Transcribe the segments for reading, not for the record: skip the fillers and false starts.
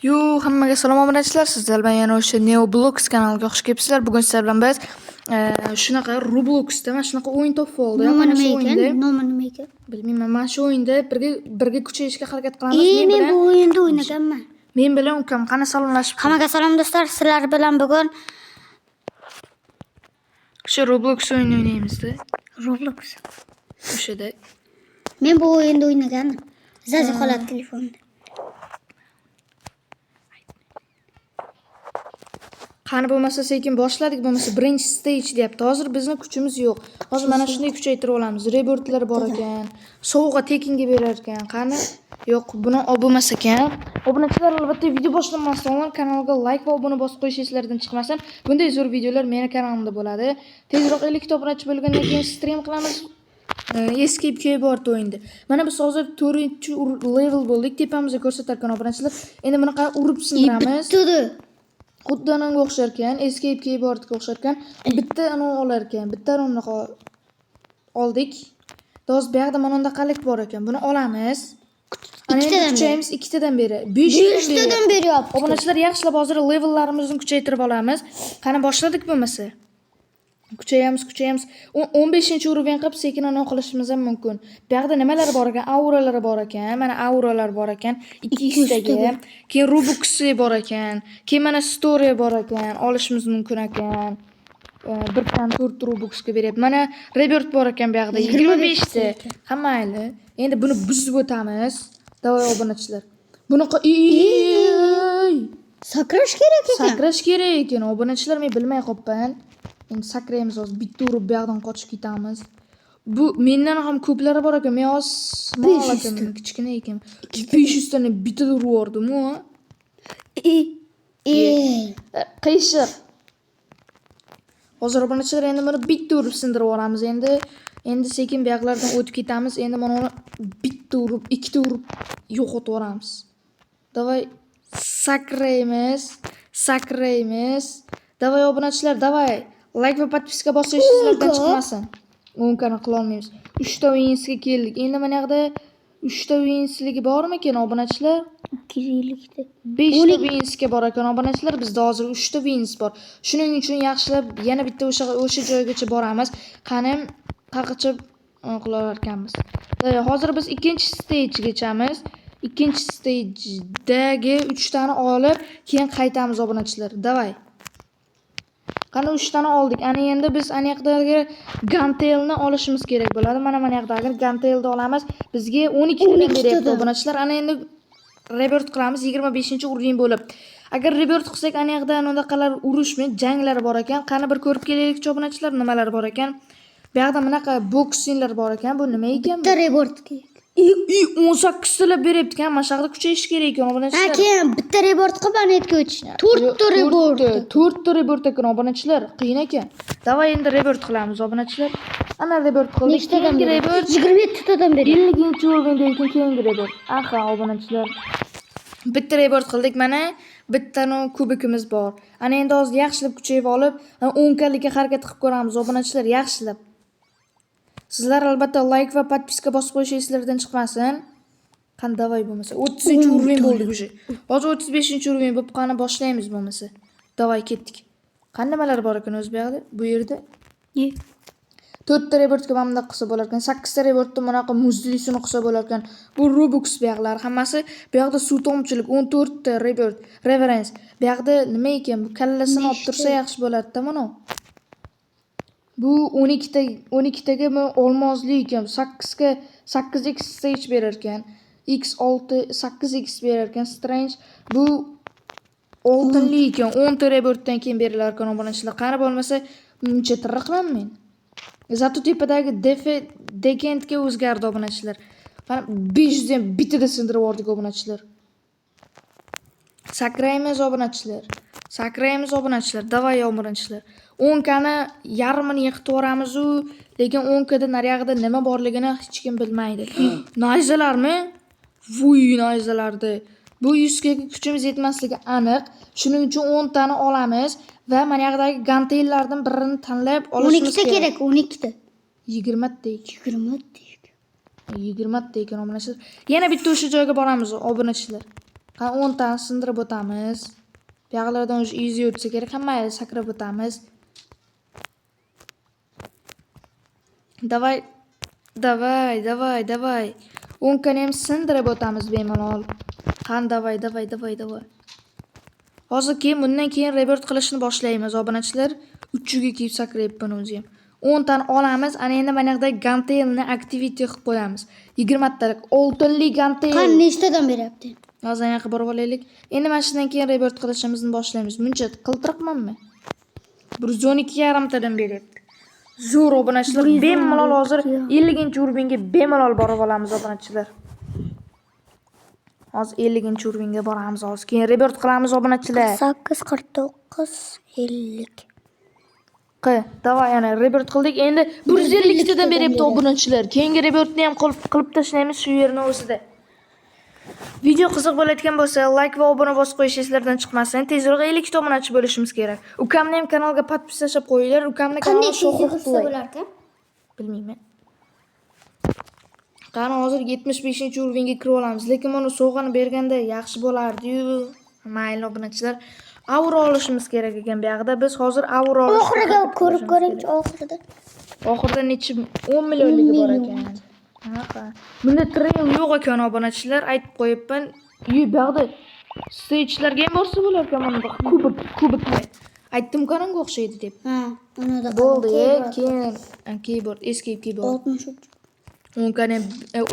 Yo, hammaga salom obunachilar. Sizlar bilan yana o'sha NeoBlocks kanaliga xush kelibsizlar. Bugun sizlar bilan biz shunaqa Robloxda mana shunaqa o'yin topib oldik. Nomi Mana nima shu ekan? o'yinda Nomi nima ekan? bilmayman, mana shu o'yinda birga kuchayishga harakat qilamiz. Men Men bilan bu o'yinda o'ynaganman. men bilan ukam qani salomlashib. Hammaga salom do'stlar, sizlar bilan bugun O'sha Roblox o'yinini o'ynaymiz-da. Roblox. O'shada. Men bu o'yinda o'ynagandim. Zazi holat telefonda. Qani bo'lmasa sekin boshladik, bo'lmasa birinchi stage deyapti. Hozir bizni kuchimiz yo'q. Hozir mana shunday kuchaytirib olamiz. Rebirthlar bor ekan. Sovg'a tekinga berar ekan. Qani? Yo'q, buni olib bo'lmas ekan. Obunachilar, albatta video boshlanmasdan oldin kanalga like va obuna bosib qo'yish esingizdan chiqmasin. Bunday zo'r videolar meni kanalimda bo'ladi. Tezroq 50 ta obunachi bo'lgandan keyin stream qilamiz. Escape keyboard o'yinda. Mana biz hozir 4-level bo'ldik. Tepamizda ko'rsatar ekan obunachilar. Endi bunaqa urib sindiramiz. Bitdi. Xuddi ananga o'xshar ekan, Escape keyboardga o'xshar ekan. Bitta anavi olar ekan, bitta unaqa oldik. Hozir bu yoqda mana undaqalik bor ekan. Buni olamiz. Ana endi Ikkitadan beri. kuchaymiz ikkitadan beri. 5tadan beri. 5tadan beryapti. Obunachilar, yaxshilab hozir levellarimizni kuchaytirib olamiz. Qani boshladik bo'lmasa. Kuchayamiz, kuchayamiz. 15-уровень qilib sekin anavi qilishimiz ham mumkin. Bu yoqda nimalar bor ekan? Auralar bor ekan. Mana auralar bor ekan. 200taga. Keyin Robuxi bor ekan. Keyin mana story bor ekan. Olishimiz mumkin ekan. Birdan 4 Robuxga beryapti. Mana Rebirth bor ekan bu yoqda. 25 ta. Ha mayli. Endi buni buzib o'tamiz. Давай obunachilar. Bunaqa ey! Sakrash kerak ekan. Sakrash kerak ekan obunachilar, men bilmay qolibman. Endi sakraymiz hozir, bitta urib bu yoqdan qochib ketamiz. Bu mendan ham ko'plari bor ekan. Men hozir small 500 ta. ekanman, kichkina ekanman. 500 tani bittada urib yubordim-u. Ey. Qiyshiq. Hozir obunachilar endi buni bitta urib sindirib yuboramiz endi. Endi sekin bu yoqlardan o'tib ketamiz. Endi mana uni bitta urib, ikkita urib yo'qotib yuboramiz. Давай sakraymiz, sakraymiz. Давай obunachilar, давай. Like va подписка bosish esingizdan O'nka. chiqmasin. O'nkani qila olmaymiz. 3 ta winsga keldik. Endi mana yoqda 3 ta winsligi bormikan obunachilar? 250 ta. 5 ta 12 winsga bor ekan obunachilar. Bizda hozir 3 ta wins bor. Shuning uchun yaxshilab yana bitta o'sha joygacha boramiz. Qani qayergacha qilar ekanmiz. Hozir biz ikkinchi stagegachamiz. Ikkinchi stagedagi 3 tani olib, keyin qaytamiz obunachilar. Давай. Qani 3 tani oldik. Ana endi biz ana yoqdagi gantelni olishimiz kerak bo'ladi. Mana mana yoqdagi gantelni olamiz. Bizga 12 tadan 12 beryapti tadan. obunachilar. Ana endi rebirth qilamiz 25-уровень bo'lib. Agar rebirth qilsak, ana yoqda unaqalar urushmi, janglar bor ekan. Qani bir ko'rib kelaylikchi obunachilar, nimalar bor ekan. Bu yoqda bunaqa boksinglar bor ekan. Bu nima ekan? Bitta rebirth kerak. I 18 talab beryapti ekan. Mana shu yoqda kuchayish kerak ekan Ha, obunachilar. keyin bitta rebirth qilib ana yerga o'tish. 4 ta rebirth. 4 ta rebirth ekan obunachilar. Qiyin ekan. Давай endi rebirth qilamiz obunachilar. Ana rebirth qildik. Nechtadan Keyingi beryapti? rebirth 27 tadan beryapti. 50-уровень ekan keyingi rebirth. Aha, obunachilar. Bitta rebirth qildik mana. Bitta no kubikimiz bor. Ana endi hozir yaxshilab kuchayib olib, o'nkalikka harakat qilib ko'ramiz obunachilar, yaxshilab. Sizlar albatta like va подписка bosib qo'yish esingizdan chiqmasin. Qani давай bo'lmasa 30-уровень bo'ldik уже. Hozir 35-уровень bo'lib qani boshlaymiz bo'lmasa. Давай ketdik. Qani nimalar bor ekan o'zi bu yoqda? Bu yerda Ye. 4 ta rebirthga mana bundoq qilsa bo'lar ekan. 8 ta rebirthni bunaqa muzlisini qilsa bo'lar ekan. Bu Robux bu yoqlar hammasi. Bu yoqda suv tomchilik 14 ta rebirth, reverence. Bu yoqda nima ekan? Bu kallasini olib tursa yaxshi bo'lardi-da mana. Bu 12 ta 12 taga bu olmosli ekan. 8 ga 8x stage berar ekan. X6 8x berar ekan. Strange bu oltinli ekan. 10 ta rebirthdan keyin berilar ekan obunachilar. Qani bo'lmasa muncha tiriqman men. Зато tepadagi defe dekentga o'zgardi obunachilar. Qani 500 ham bittada sindirib yubordik obunachilar. Sakraymiz obunachilar. Sakraymiz obunachilar. Давай obunachilar. 10 kani yarmini yiqitib yuboramiz u, lekin 10 kada nariyog'ida nima borligini hech kim bilmaydi. Nayzalarmi? Vuy nayzalarni. Bu 100 ga kuchimiz yetmasligi aniq. Shuning uchun 10 tani olamiz va mana yoqdagi gantellardan birini tanlab olishimiz 12 ta kerak, 12 ta. 20 ta ekan. 20 ta. 20 ta ekan obunachilar. Yana bitta o'sha joyga boramiz obunachilar. Ha, 10 tani sindirib o'tamiz. Bu yoqlardan уже easy o'tsa kerak. Hamma sakrab o'tamiz. Давай. Давай, давай, давай. 10 ham sindirib o'tamiz bemalol. Qani, давай, давай, давай, давай. Hozir keyin bundan keyin rebirth qilishni boshlaymiz obunachilar. 3 ga kelib sakrayapman o'zi ham. 10 tani olamiz. Ana endi mana yoqda gantelni activity qilib qo'yamiz. 20 talik oltinli gantel. Qani, nechtadan beryapti? Hozir yoqqa borib olaylik. Endi mana shundan keyin rebirth qilishimizni boshlaymiz. Muncha qiltiriqmanmi? 112,5 tadan beryapti. Zo'r, obunachilar. Bemalol hozir 50-уровень ga bemalol borib olamiz, obunachilar. Hozir 50-уровень ga boramiz hozir. Keyin rebirth qilamiz, obunachilar. 8, 49, 50. Q, давай, ana rebirth qildik. Endi 152 tadan beryapti, obunachilar. Keyingi rebirthni ham qilib tashlaymiz shu yerni o'zida. Video qiziq bo'layotgan bo'lsa, like va obuna bosib qo'yish esinglardan chiqmasin. Tezroq 50 ta obunachi bo'lishimiz kerak. Ukamni ham kanalga подпись tashlab qo'yinglar. Ukamni Qanday kanali Shohruh tez yursa Play. bo'larkan? Bilmayman. Qani, hozir 75-уровень ga kirib olamiz. Lekin buni sovg'ani berganda yaxshi bo'lardi-yu. Mayli, obunachilar. Aura olishimiz kerak ekan bu yoqda. Biz hozir aura olishga Oxiriga harakat ko'rib qilishimiz ko'ringchi, kerak. oxirida. Oxirida necha 10 millionligi bor 10 million. ekan. Ha. Bunda trail yo'q ekan, obunachilar, aytib qo'yibman. Yi, bu yoqda stage'larga ham borsa bo'lar ekan mana bu kubik, kubikni. Aytdim kanonga o'xshaydi deb. Ha, uni da Bo'ldi, keyin keyboard, escape keyboard. 63. 10 tani ham,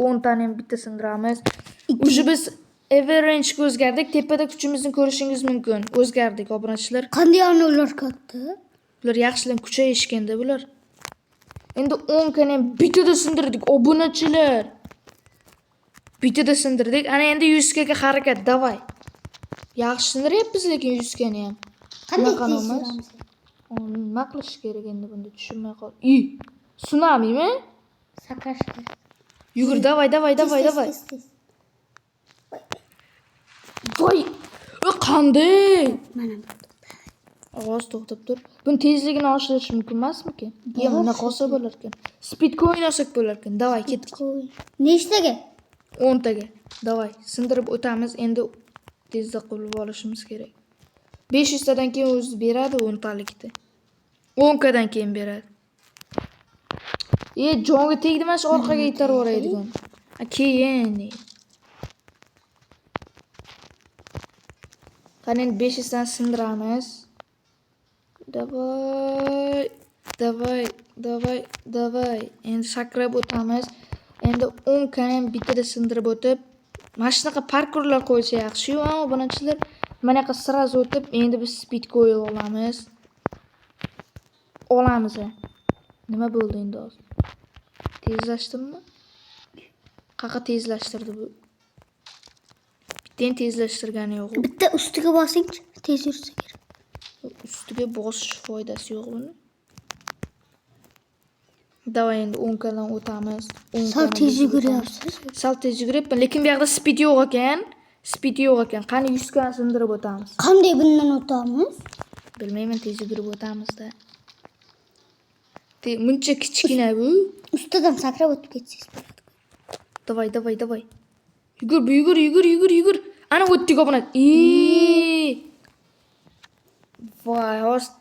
10 tani ham bitta sindiramiz. Уже biz Everrange'ga o'zgardik. Tepada kuchimizni ko'rishingiz mumkin. O'zgardik, obunachilar. Qanday ana ular katta? Bular yaxshilab kuchayishganda bular. Endi 10 tani ham bittada sindirdik, obunachilar. Bittada sindirdik. Ana endi 100 ga harakat, давай. Yaxshi sindiryapmiz lekin 100 gani ham. Qanday Bunaqa tez emas. yuramiz? Nima qilish kerak endi bunda, tushunmay qol. I, tsunamimi? Sakrash kerak. Yugur, давай, давай, давай, Tez, давай. tez, tez. Voy! Qanday? Mana bu. Ovoz to'xtab tur. Buni tezligini oshirish mumkin emasmikin? Yo, bunaqa olsa bo'larkan. Speed coin olsak bo'larkan. Давай, ketdik. Qo'y. Nechtaga? 10 taga. Давай, sindirib o'tamiz. Endi tezda qilib olishimiz kerak. 500 tadan keyin o'zi beradi 10 talikni. 10 kadan keyin beradi. E, jonga tegdi mana shu orqaga itarib yuboradigan. A, keyin. Qani, endi 500 dan sindiramiz. Давай, давай, давай, давай. Endi sakrab o'tamiz. Endi 10 kani ham bittada sindirib o'tib, mana shunaqa parkurlar qo'ysa yaxshi-yu, obunachilar. Mana yoqqa сразу o'tib, endi biz speed coil olamiz. Olamiz. Nima bo'ldi endi hozir? Tezlashdimmi? Qaqa tezlashtirdi bu? Bitta ham tezlashtirgani yo'q. U. Bitta ustiga bosingchi, tez yursa kerak. Ustiga bosish foydasi yo'q buni. Давай, endi 10 kadan o'tamiz. 10 Sal kani tez bosib o'tamiz. yuguryapsiz. Sal tez yuguryapman, lekin bu yoqda speed yo'q ekan. Speed yo'q ekan. Qani, 100 kani sindirib o'tamiz. Qanday bundan o'tamiz? Bilmayman, tez yugurib o'tamiz-da. Muncha kichkina bu. Ustidan sakrab o'tib ketsangiz bo'ladi. Давай, давай, давай. Yugur, yugur, yugur, yugur, yugur. Ana o'tdik, obuna. Voy, hozir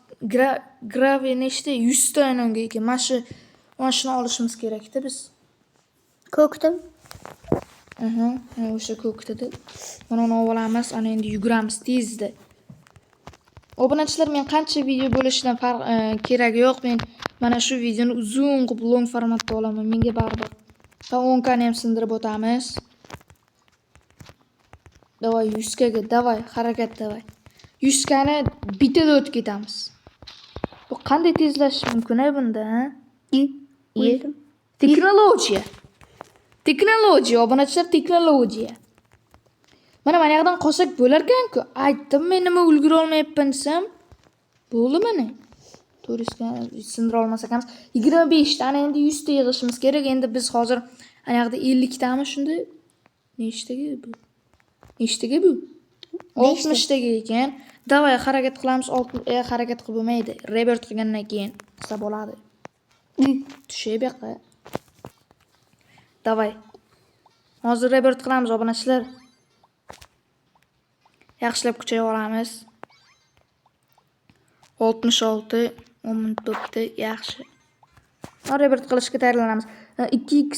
gravi nechta? 100 ta unga ekan. Mana shuni olishimiz kerakda biz. Ko'kdim. Aha, o'sha ko'kda. Mana uni olib olamiz, ana endi yuguramiz tezda. Obunachilar, men qancha video bo'lishidan farq keragi yo'q. Men mana shu videoni uzun qilib long formatda olaman. Menga baribir. Va 10 kani ham sindirib o'tamiz. Давай, 100 kaga, давай, harakat, давай. 100 kani bittada o'tib ketamiz. Bu qanday tezlashish mumkin a bunda, ha? I. E. O'ldim. Texnologiya. Texnologiya, obunachilar, texnologiya. Mana yoqdan qolsak bo'larkan-ku. Aytdim men nima ulgura olmayapman desam, bo'ldi mana. 400 sindira olmasak ham 25 ta, ana endi 100 ta yig'ishimiz kerak. Endi biz hozir ana yoqda 50 tami shunda? Nechtaga bu? Nechtaga bu? 60 taga ekan. Давай, harakat qilamiz. Harakat qilib bo'lmaydi. Rebirth qilgandan keyin qilsa bo'ladi. Tushay bu yoqqa. Давай. Hozir rebirth qilamiz, obunachilar. Yaxshilab kuchayib olamiz. 66 10 minut bo'pti, yaxshi. Rebirth qilishga tayyorlanamiz. 2x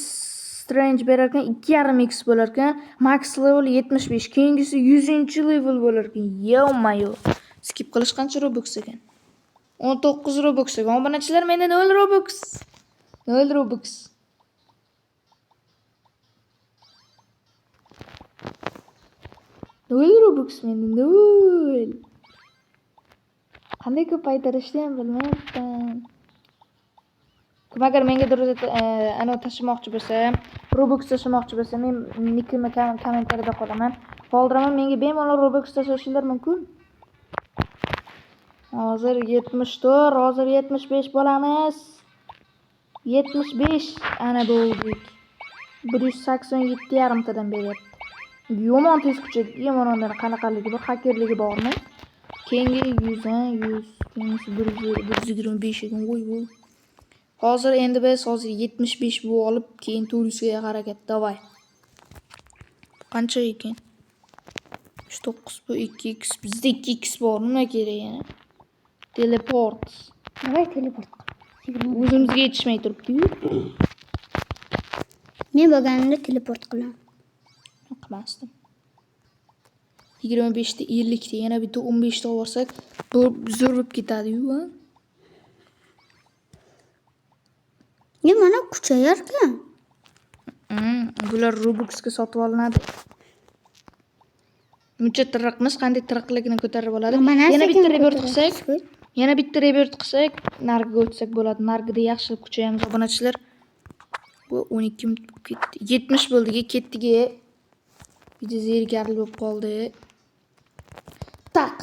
strange berar ekan, 2.5x bo'lar ekan. Max level 75, keyingisi 100-level bo'lar ekan. Yo-mayo. Skip qilish qancha Robux ekan? 19 Robux ekan. Obunachilar, menda 0 Robux. 0 Robux. 0 Robux menda 0. Qanday ko'paytirishni ham bilmayapman. Kim agar menga anavi tashlamoqchi bo'lsa, Robux tashlamoqchi bo'lsa, men nickimni kommentariyada qolaman. Qoldiraman, menga bemalol Robux tashlashingiz mumkin. Hozir 74, hozir 75 bo'lamiz. 75 ana bo'ldik. 187,5 tadan beryapti. Yomon tez kuchaydi. Yomon undan qanaqaligi bor, xakerligi bormi? Keyingi 100, 100, keyingisi 125 ekan. Voy voy. Hozir endi biz hozir 75 bu olib, keyin 400 ga harakat. Davay. Qancha ekan? 39 bu 2x. Bizda 2x bor. Nima kerak yana? Teleport. Давай teleport qil. O'zimizga yetishmay turibdi-yu. Men bo'lganimda teleport qilaman. Qilmasdim. 25 ta 50 ta yana bitta 15 ta olsak, bu zo'r bo'lib ketadi-yu. A? Ne mana kuchayarkan. Bular Robuxga sotib olinadi. Muncha tiriqmiz, qanday tiriqligini ko'tarib oladi. Mana Yana bitta sekin rebirth ko'tarasiz. qilsak, yana bitta rebirth qilsak, nariga o'tsak bo'ladi. Narigida yaxshi kuchayamiz obunachilar. Bu 12 minut bo'lib ketdi. 70 bo'ldik, ketdik. Video zerikarli bo'lib qoldi. Tak.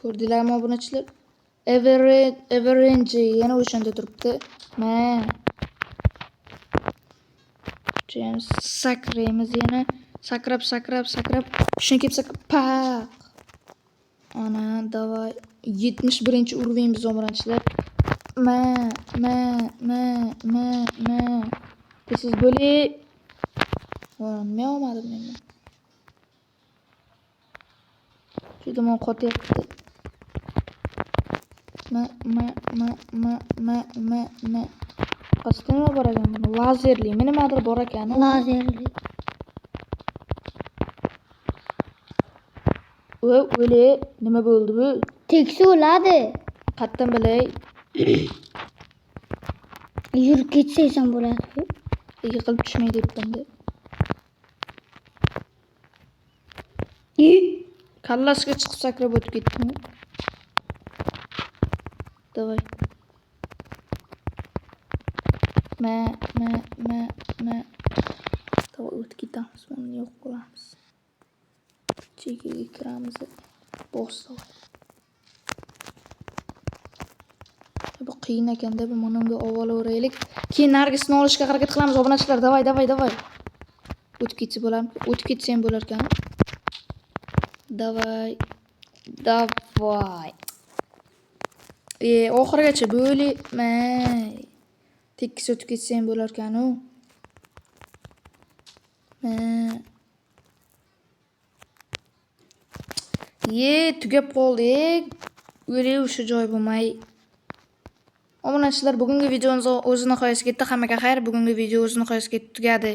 Ko'rdinglarmi obunachilar? Everenge yana o'shanda turibdi. Ma. Kuchayamiz, sakraymiz yana. Sakrab, sakrab, sakrab. Shuni kelib sakrab, paq. Ana, davay. 71 уровень biz obunachilar. Ma, ma, ma, ma, ma. Tez bo'ling. Nima olmadim men? Juda yomon qotyapti. Ma, ma, ma, ma, ma, ma, ma. Qasdda nima bor ekan buni? Lazerli, nimadir bor ekan. Lazerli. O, o'le, nima bo'ldi bu? Teksa o'ladi. Qatdan bilay. Yurib ketsa eson bo'ladi. Yiqilib tushmay debdi. Kallasiga chiqib sakrab o'tib ketdimi? Davay. Ma, ma, ma, ma. Davay o'tib ketamiz, buni yo'q qilamiz. Chekiga kiramiz. Bos davay. Bu qiyin ekanda, bu mana unga ovolaveraylik. Keyin narigisini olishga harakat qilamiz obunachilar. Davay, davay, davay. O'tib ketsa bo'larmi? O'tib ketsa ham bo'lar ekan. Davay. Davay. Oxirigacha bo'limay. Tekis o'tib ketsa ham bo'lar ekan-u. Ye, tugab qoldi. O'le o'sha joy bo'lmay. Obunachilar, bugungi videomiz o'z nihoyasiga yetdi. Hammaga xayr. Bugungi video o'z nihoyasiga yetdi, tugadi.